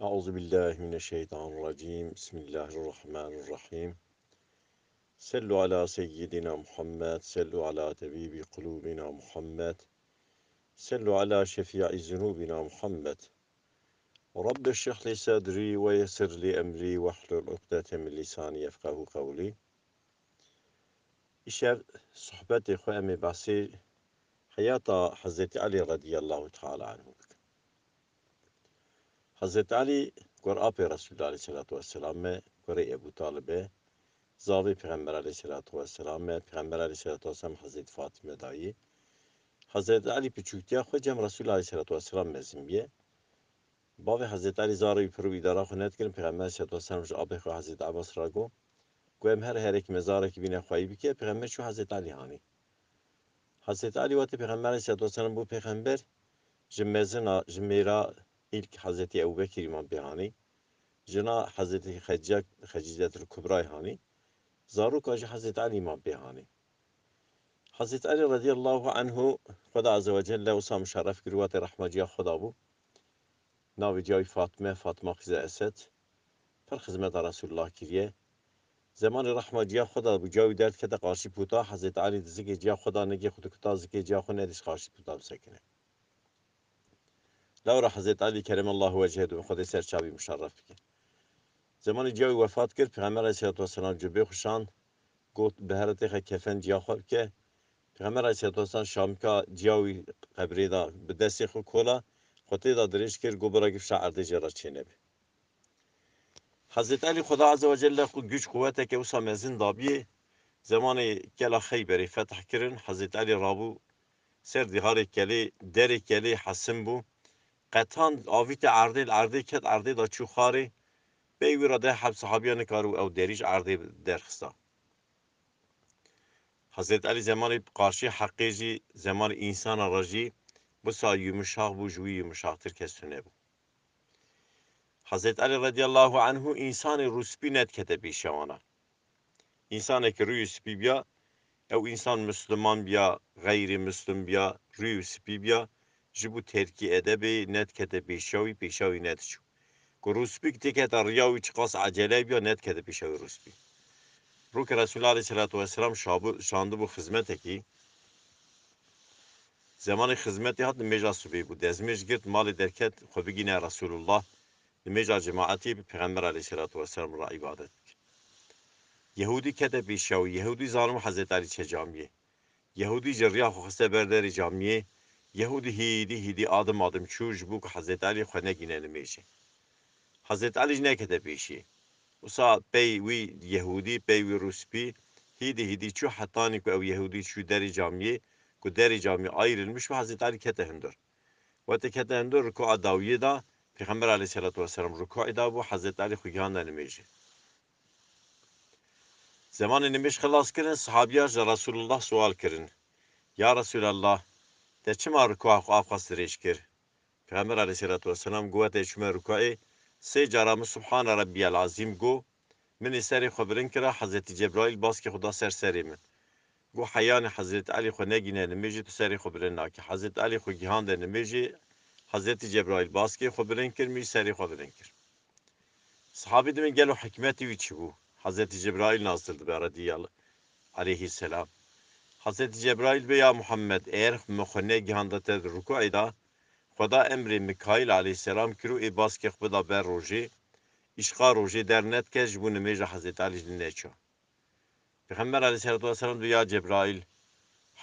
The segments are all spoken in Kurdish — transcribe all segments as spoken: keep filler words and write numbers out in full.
أعوذ بالله من الشيطان الرجيم. بسم الله الرحمن الرحيم. صلوا على سيدنا محمد، صلوا على طبيب قلوبنا محمد، صلوا على شفيع ذنوبنا محمد. رب اشرح لي صدري ويسر لي أمري واحلل عقدة من لساني يفقهوا قولي. Îşev sohbetê xwe em ê behsê heyata Hezretî Elî radiyallahu teala anhu bikin. Hezretî Elî gor apê Resulullah aleyhisselatu vesselam e, gorê Ebu Talib e, zavê Pêxember aleyhisselatu vesselam e, Pêxember aleyhisselatu vesselam Hezretî Fatime dayî. Hezretî Elî piçûktiya xwe cem Resulullah aleyhisselatu vesselam mezin bîye. Bavê Hezretî Elî zarê wî pir û îdara xwe nedikirin, Pêxember aleyhisselatu vesselam ji apê xwe Hezretî Abbas re got, ku em her herekî me zarekî bîne xweyî bike, Pêxember çû Hezretî Elî hanî. Hezretî Elî wextê Pêxember aleyhisselatu vesselam bû pêxember, ji mezina, ji mêra îlk Hezretî Ebu Bekirî man pê hanî, jina Hezretî Xedîce, Xedîcetul Kubrayê hanî, zaroka jî Hezretî Elî man pê hanî. Hezretî Elî radiyallahu anhu, Xweda Azze ve Celle wisa muşerref kir, wextê rehma ciya Xweda bû. Navê ciya wî Fatime, Fatma qîze Esed. Pir xizmeta Resulullah kiriye. Zemanê rehma ciya Xweda bû, ciya wî derdikete qarşî puta, Hezretî Elî di zikê ciya Xweda negê xwe dikuta, zikê ciya xwe nedîst qarşî puta bisekine. Lewra Hezretî Elî keremallahu wecihê, Xwedê ser çavî muşerref bike. Zemanê ciya wî wefat kir, Pêxember aleyhisselatu vesselam cubê xwe şand, got, bi here têxe kefen ciya xwe bike. Pêxember aleyhisselatu vesselam şamika ciya wî qebrê da bi destê xwe kola, xwe tê da dirêj kir, got, bira gifşa erdê jê re çênebe. Hezretî Elî Xweda Azze ve Celle xwe güç quweteke wisa mezin dabiyê, zemanê kela Xeyberê fetih kirin, Hezretî Elî rabû ser dîharê kelê, derê kelê hesin bû. Qetan avîte erdê, li erdê ket, erdê da çû xarê. Pey wî re deh heb sahabiya nikaribû ew derî ji erdê derxista. Hezretî Elî zemanê qarşî heqê jî, zemanê însana re jî wisa yumuşax bû, ji wî yumuşaxtir kes tune bû. Hezretî Elî radiyallahu anhu însanê rûspî nedikete pêşiya wana. Însanekî rûyê spî biya, ew însan misliman biya, xeyrî mislim biya, rûyê spî biya, ji bo terkî edebê nedikete pêşiya wî, pêşiya wî nediçû. Ku rûspîk têkete riya wî, çiqas ecele biya, nedikete pêşiya wî rûspî. Rûkê Resulullah aleyhisselatu vesselam şabû-, şandibû xizmetekî, Zemanê xizmetê hat, nimêja sibê bû. Dezmêj girt, malê derket, xwe bigîne Resulullah. Nimêja cemaetî bi Pêxember aleyhisselatu vesselam re îbadet bike. Yehûdî kete pêşiya wî. Yehûdî zanibû Hezretî Elî çe camiyê. Yehûdî ji riya xwe xiste ber derê camiyê. Yehûdî hîdî hîdî adim adim çû, ji bo ku Hezretî Elî xwe negîne nimêjê. Hezretî Elî jî nekete pêşiyê. Wisa pey wî Yehûdî, pey wî rûspî, hîdî hîdî çû, hetanî ku ew Yehûdî çû derê camiyê, ku derê camiyê ayrılmış bû, Hezretî Elî kete hundir. Wextê kete hundir, rukûa dawiyê da, Pêxember aleyhisselatu vesselam rukûê da bû, Hezretî Elî xwe gihanda nimêjê. Zemanê nimêj xilas kirin, sahabiya ji Resulullah sual kirin, Ya Resulallah, te çima rukûa xwe avqas dirêj kir? Pêxember aleyhisselatu vesselam got, wextê çûme rukûê, sê cara min Subhane Rabbiyel Azîm got, min ê serê xwe bilind kira, Hezretî Cebraîl baskê xwe da ser serê min. Got, heyanî Hezretî Elî xwe negîne nimêjê, tu serê xwe bilind nakî. Hezretî Elî xwe gihande nimêjê, Hezretî Cebraîl baskê xwe bilind kir, min jî serê xwe bilind kir. Sahabî dibin, gelo hikmetî wî çi bû? Hezretî Cebraîl nazil dibe, radiyallahu aleyhisselam. Hezretî Cebraîl bê, ya Muhammed, eger min xwe negihanda te di rukûê da, Xweda emrê Mikaîl aleyhisselam kir û ê baskê xwe bida ber rojê, îşqa rojê dernedike, ji bo nimêja Hezretî Elî jî neçû. Pêxember aleyhisselatu vesselam dibê, ya Cebraîl,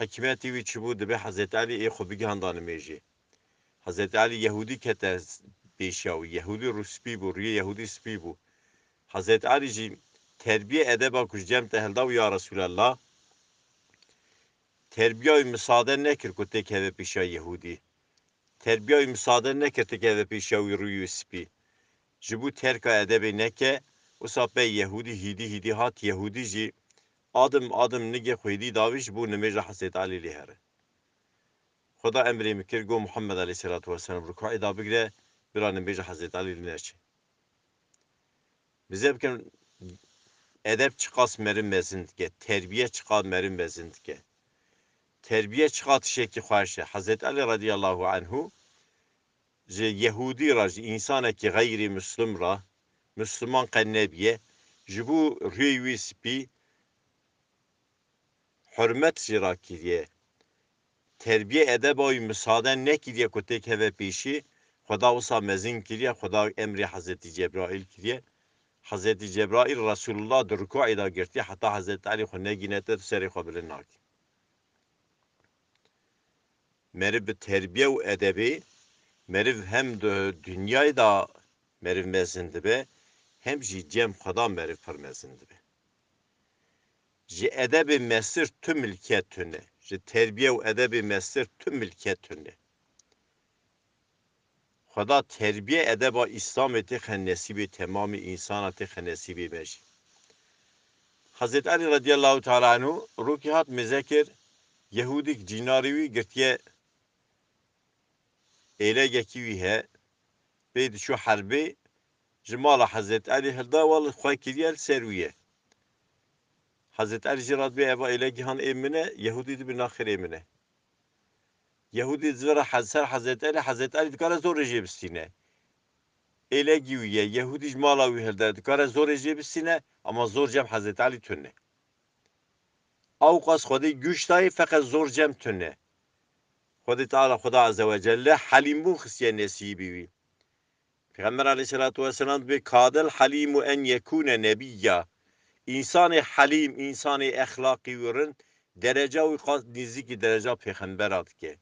hikmetî wî çi bû, dibê Hezretî Elî ê xwe bigihanda nimêjê. Hezretî Elî Yehûdî kete pêşiya wî. Yehûdî rûspî bû, rûyê Yehûdî spî bû. Hezretî Elî jî terbiyê edeba ku ji cem te hilda û ya Resulallah, terbiya wî misade nekir ku têkeve pêşiya Yehûdî. Terbiya wî misade nekir têkeve pêşiya wî rûyê spî. Ji bo terka edebê neke, wisa pey Yehûdî hîdî hîdî hat, Yehûdî jî adim adim nigê xwe hêdî davî ji bo nimêja Hezretî Elî lê here. Xweda emrê min kir, got, Muhammed aleyhisselatu vesselam rukûê da bigire, bira nimêja Hezretî Elî li neçe. Bize bikin, edeb çiqas meriv mezin dike, terbiye çiqas meriv mezin dike. Terbiye çiqas tiştekî xweş e. Hezretî Elî radiyallahu anhu ji Yehûdî re, ji însanekî xeyrî Muslim re, Musliman qe nebiye, ji bo rûyê wî spî hurmet jî rakiriye. Terbiye edeba wî misade nekiriye ku têkeve pêşî, Xweda wisa mezin kiriye, Xweda emrê Hezretî Cebraîl kiriye. Hezretî Cebraîl Resûlullah di rukûê de girtiye, heta Hezretî Elî xwe negîne te, tu serê xwe bilind nakî. Meriv bi terbiye û edebê, meriv hem di dinyayê de meriv mezin dibe, hem jî cem Xweda meriv pir mezin dibe. Ji edebê mestir tu milket tune. Ji terbiye û edebê mestir tu milket tune. Xweda terbiye edeba Îslamê têxe nesîbê temamê însana, têxe nesîbê me jî. Hezret Elî radiyallahu teala anhu rokî hat mêze kir, Yehûdîk cînarê wî girtiye, êlegekî wî he, pê diçû herbê, ji mala Hezret Elî hilda, wal xwe kiriye li ser wî ye. Hezret Elî jî re dibê eva êlegî han ê min e, Yehûdî dibê naxir ê min e. Yehûdî dizivire hez-, ser Hezret Elî, Hezret Elî dikare zorê jê bistîne. Êlegî wî ye, Yehûdî ji mala wî hilde, dikare zorê jê bistîne, ama zor cem Hezret Elî tune. Ewqas Xwedê güç dayê, feqet zor cem tune. Xwedê Teala, Xweda Azze ve Celle helîmbûn xistiye nesîbî wî. Pêxember aleyhisselatu vesselam dibê kadel helîmu en yekûne nebiyya. Însanê helîm, însanê exlaqî wî rind, dereca wî qas nêzîkî dereca pêxembera dike.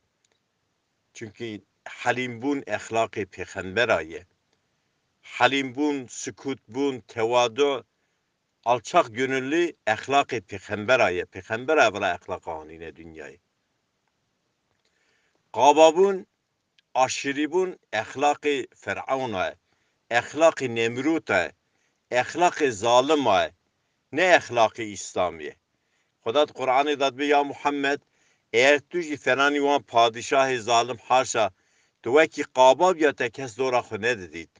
Çunkî helîmbûn exlaqê pêxembera ye. Helîmbûn, sukûtbûn, tewadu, alçak gönüllü exlaqê pêxembera ye. Pêxembera vira exlaqa anîne dinyayê. Qababûn, aşirîbûn exlaqê Fer'ewna ye. Exlaqê Nemrûta ye. Exlaqê zalima ye. Ne exlaqê Îslamî ye. Xweda di Qur'anê de dibê, ya Muhammed, eger tu jî felanî wan padîşahê zalim, haşa, tu wekî Qabab ya te kes dora xwe nedidît.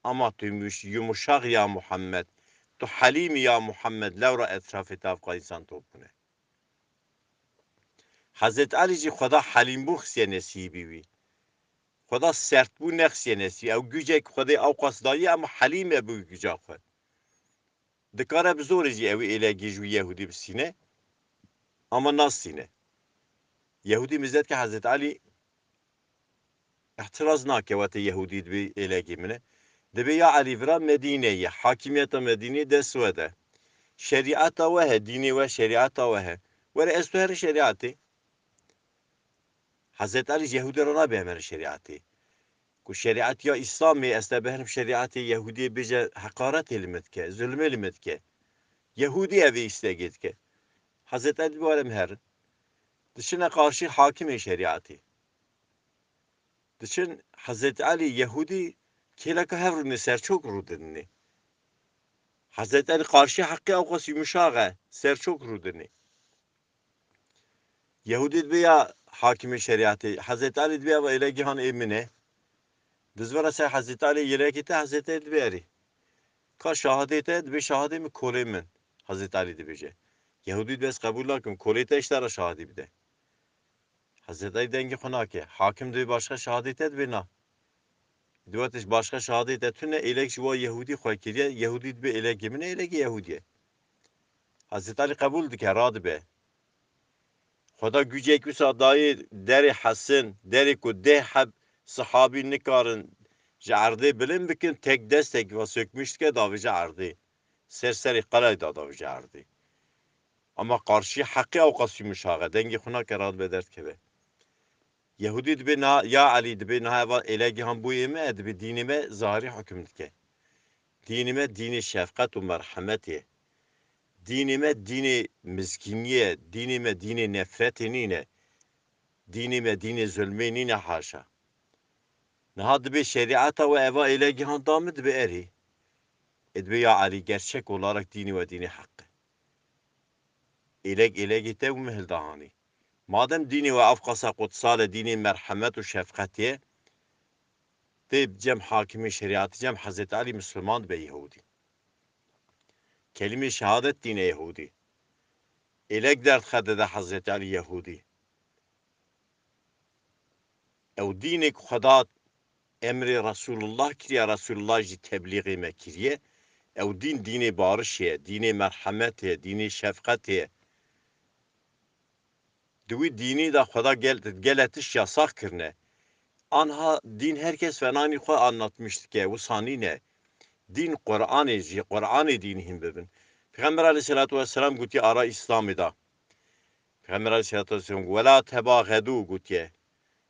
Ama tu yumuş-, yumuşak ya Muhammed, tu helîm î ya Muhammed, lewra etrafê te evqa însan top bûne. Hezret Elî jî Xweda helîmbûn xistiye nesîbî wî. Xweda sertbûn nexistiye nesîbî. Ew gücek Xwedê ewqas dayî, ama helîm e bi wî güca xwe. Dikare bi zorê jî ew êlegî ji wî Yehûdî bistîne, ama nastîne. Yehûdî mêze dike Hezret Elî îhtiraz nake, wete Yehûdî dibê êlegî min e. Dibê ya Elî, vira Medîne ye, hakimiyeta Medînê dest we de. Şerîeta we he, dînê we, şerîeta we he. Were ez tu here şerîetê. Hezret Elî ji Yehûdî re nabe em here şerîetê. Ku şerîet ya Îslamê, ez te biherim şerîetê Yehûdiyê, bêje heqaretê li min dike, zulmê li min dike. Yehûdî evê îstegê dike. Hezret Elî dibê were em herin. Diçine qarşî hakimê şerîetê. Diçin Hezret Elî, Yehûdî kêleka hev rûnê, serçok rûdinê. Hezret Elî qarşî heqê ewqas yumuşak e, serçok rûdinê. Yehûdî dibê ya hakimê şerîetê, Hezret Elî dibê eva êlegî han ê min e. Dizvira ser Hezret Elî, êlegî te, Hezret Elî dibê erê. Ka şahadê te? Dibê şahadê min kolê min. Hezret Elî dibêje. Yehûdî dibê ez qebûl nakim, kolê te ji te re şahadî bide. Hezret Elî dengê xwe nake. Hakim dibê başka şahadê te? Dibê na. Dibê te başka şahadê te tune, êlek ji wa Yehûdî xwe kiriye, Yehûdî dibê êlegê min e, êlegê Yehûdî ye. Hezret Elî qebûl dike, radibe. Xweda gücek wisa dayê derê hesin, derê ku deh heb sihabî nikarin ji erdê bilind bikin, tek destek ve sökmüş dike, davêje erdê. Ser serê qelay da davêje erdê. Ama qarşî heqê ewqas yumuşak e, dengê xwe nake, radibe derdikeve. Yehûdî dibê na, ya Elî, dibê na eva êlegî han bûyê me, dibê dînê me zahirî hukm dike. Dînê me dînê şefqet û merhemetê ye. Dînê me dînê mizgîniyê ye, dînê me dînê nefretê nîne. Dînê me dînê zulmê nîne, haşa. Niha dibê şerîeta we eva êlegî han da min, dibê erê. Ê dibê ya Elî, gerçek olarak dînê we dînê heq e. Êleg êlegê te û min hilda hanî. Madem dînê we ev qasa qutsal e, dînê merhemet û şefqetê ye, tê cem hakimê şerîetê, cem Hezret Elî, Misliman dibe Yehûdî. Kelîmê şehadet tîne Yehûdî. Êleg derdixe dide Hezret Elî Yehûdî. Ew dînê ku Xweda emrê Resulullah kiriye, Resulullah jî teblîxê me kiriye. Ew dîn, dînê barişê ye, dînê merhemetê ye, dînê şefqetê ye. Di wî dînî de Xweda gel-, gelek tişt yasax kirine. Anha dîn her kes venanî xwe anlatmiş dike, wisa nîne. Dîn Qur'anê jî, Qur'anê dînî hîn bibin. Pêxember aleyhisselatu vesselam gotiye ara Îslamê de. Pêxember aleyhisselatu vesselam, "Wela tebaxedû" gotiye.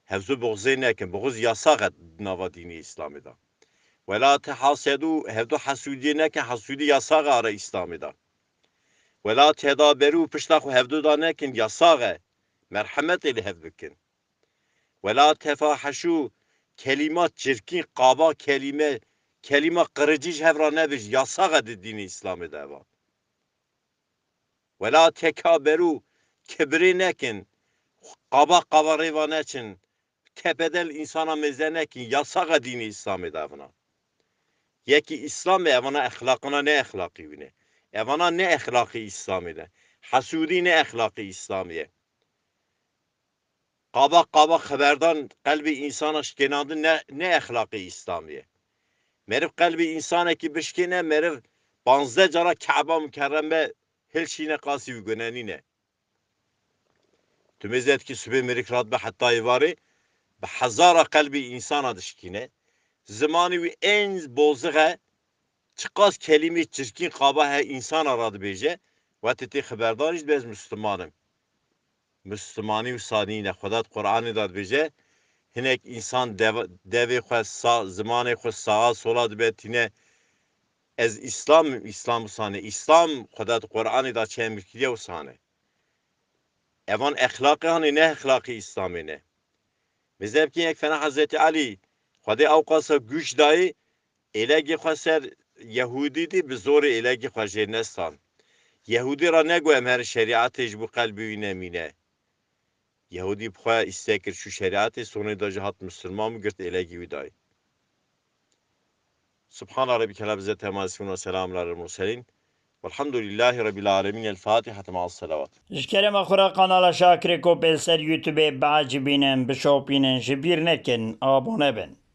Hevdu buxzê nekin, buxuz yasax e di nava dînê Îslamê de. "Wela tehasedû", hevdu hesûdiyê nekin, hesûdî yasax e ara Îslamê de. "Wela tedaberû", pişta xwe hevdu da nekin, yasax e. Merhemetê li hev bikin. "Wela tefaheşû", kelîma çirkîn, qaba kelîme, kelîma qiricî ji hev re nebêj, yasax e di dînê Îslamê de evan. "Wela tekaberû", kibirê nekin, qaba qaba rêva neçin, tepede li însana mêze nekin, yasax e dînê Îslamê de evana. Yekî Îslam e, evana exlaqina ne exlaqî wî ne. Evana ne exlaqî Îslamê ne. Hesûdî ne exlaqî Îslamê ye. Qaba qaba xeberdan qelbê însana şikênandin ne, ne exlaqê Îslamî ye. Meriv qelbê însanekî bişkêne, meriv panzdeh cara Keba Mukerreme hilşîne qasî û gune nîne. Tu mêze dikî sibê mirik radibe heta êvarê, bi hezara qelbê însana dişkîne. Zimanê wî ên bozix e, çiqas kelîmê çirkîn qaba he însana radibêje, wetê tê xeberdar jî dibe ez Musliman im. Muslimanî wisa nîne. Xweda di Qur'anê de dibêje, hinek însan dev-, devê xwe sa-, zimanê xwe sağa sola dibe tîne, ez Îslam im, Îslam wisa ne. Îslam Xweda di Qur'anê de çi emir kiriye wisa ne. Evan exlaqê hanê, ne exlaqê Îslamê ne. Mêze bikî yek fena Hezretî Elî, Xwedê ewqasa güç dayê, êlegê xwe ser Yehûdî dî, bi zorê êlegê xwe jê nestan. Yehûdî ra nego em herin şerîetê ji bo qelbê wî nemîne. Yehûdî bi xwe îste kir çû şerîetê, sonê de jî hat misilman bû, girt êlegî wî dayê. Subhana Rabbike Rabbil İzzeti Amma Yasifun ve Selamun Alel Murselin. Velhamdülillahi Rabbil Alemin. El Fatiha ma'as salavat. Ji kerema xwe re kanala Şakirê Kopê li ser YouTubeê biecibînin, bişopînin, ji bîr nekin, abone bin.